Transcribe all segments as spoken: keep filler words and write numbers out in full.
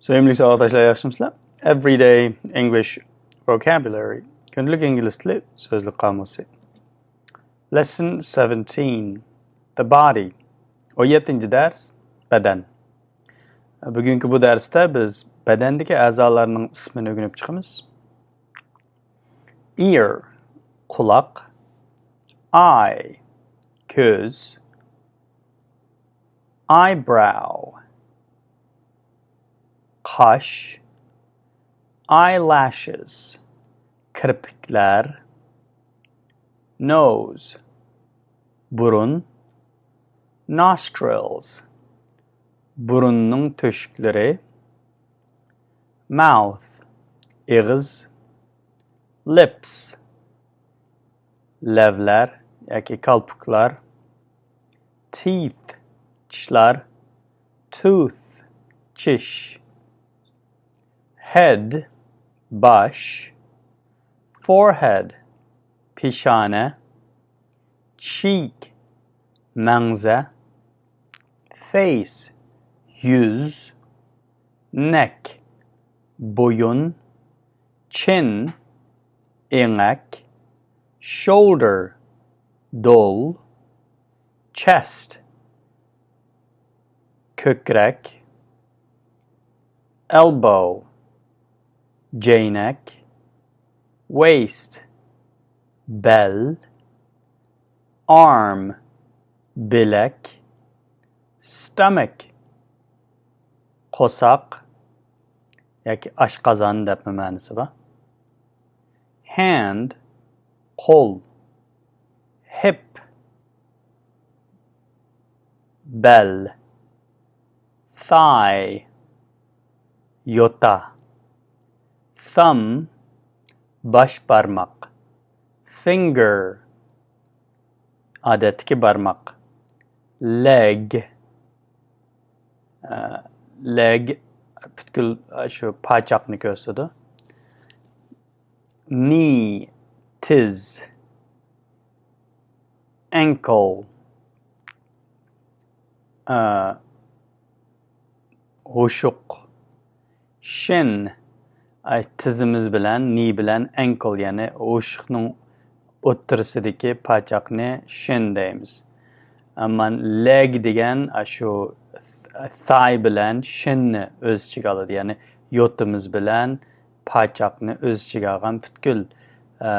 سۆيۈملۈك ساۋاقداشلار، ياخشىمۇسىلەر؟ Everyday English Vocabulary. كۈندىلىك ئىنگلىز تىلى سۆزلۈك قامۇسى. Lesson seventeen. The body. ئون يەتتىنچى دەرس، بەدەن. بۈگۈنكى بۇ دەرستە بىز بەدەندىكى ئەزالارنىڭ ئىسمىنى ئۆگىنىپ چىقىمىز. Ear، قۇلاق. Eye، كۆز. Eyebrow، قاش. Eyelashes، كىرپىكلەر. Nose، بۇرۇن. Nostrils، بۇرۇننىڭ تۆشۈكلىرى. Mouth، ئېغىز. Lips، لەۋلەر ياكى كالپۇكلار. Teeth، چىشلار. Tooth، چىش. Head، باش. Forehead، پېشانە. Cheek، مەڭزە. Face، يۈز. Neck، بويۇن. Chin، ئېڭەك. Shoulder، دول. Chest، كۆكرەك. Elbow، جەينەك. Waist، بەل. Arm، بىلەك. Stomach، قورساق ياكى ئاشقازان دەپمۇ مەنىسى بار. Hand، قول. Hip، بەل. Thigh، يوتا. Thumb، باش بارماق. Finger، ئادەتتىكى بارماق. Leg، ئە، leg پۈتكۈل شۇ پاچاقنى كۆرسىتىدۇ. Knee، تىز. Ankle، ئە، ھوشۇق. Shin، ئاي، تىزىمىز بىلەن، knee بىلەن ankle، يەنى ھوشۇقنىڭ ئوتتۇرىسىدىكى پاچاقنى shin دەيمىز. ئەمما leg دېگەن ئاشۇ thigh بىلەن shin نى ئۆز ئىچىگە ئالىدۇ. يەنى يوتىمىز بىلەن پاچاقنى ئۆز ئىچىگە ئالغان پۈتكۈل، ئە،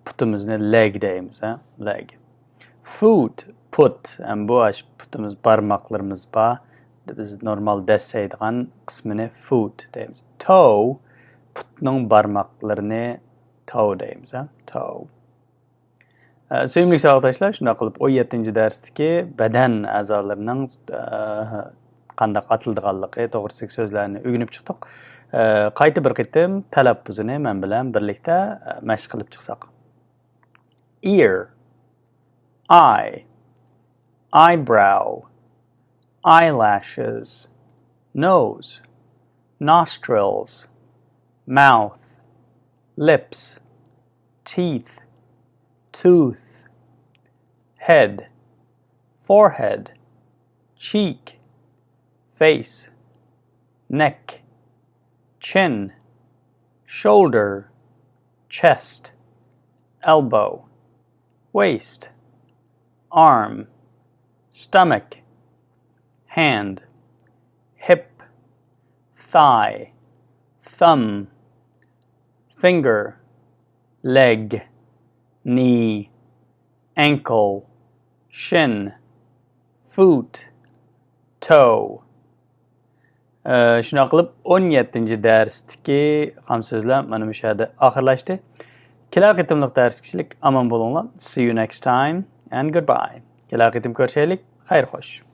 پۇتىمىزنى leg دەيمىز، ھە؟ Leg. Foot، پۇت. ھەم بۇ ئاشۇ پۇتىمىز، بارماقلىرىمىز بار. بىز نورمال دەسسەيدىغان قىسمىنى foot دەيمىز. Toe، پۇتنىڭ بارماقلىرىنى toe دەيمىز، ھە؟ Toe. ئە، سۆيۈملۈك ساۋاقداشلار، شۇنداق قىلىپ ئون يەتتىنچى دەرستىكى بەدەن ئەزالىرىنىڭ، ئە، قانداق ئاتىلىدىغانلىقى توغرىسىدىكى سۆزلەرنى ئۆگىنىپ چىقتۇق. ئە، قايتا بىر قېتىم تەلەپپۇزىنى مەن بىلەن بىرلىكتە، ئە، مەشىق قىلىپ چىقساق. Ear، eye، eyebrow، eyelashes، nose، nostrils، mouth، lips، teeth، tooth، head، forehead، cheek، face، neck، chin، shoulder، chest، elbow، waist، arm، stomach، hand، hip، thigh، thumb، finger، leg، knee، ankle، shin، foot، toe. ئە، شۇنداق قىلىپ، ئون يەتتىنچى دەرستىكى خام سۆزلەر مانا مۇشۇ يەردە ئاخىرلاشتى. كېلەر قېتىملىق دەرسكىچىلىك ئامان بولۇڭلار. See you next time and goodbye. كېلەر قېتىم كۆرۈشەيلىك. خەير خوش.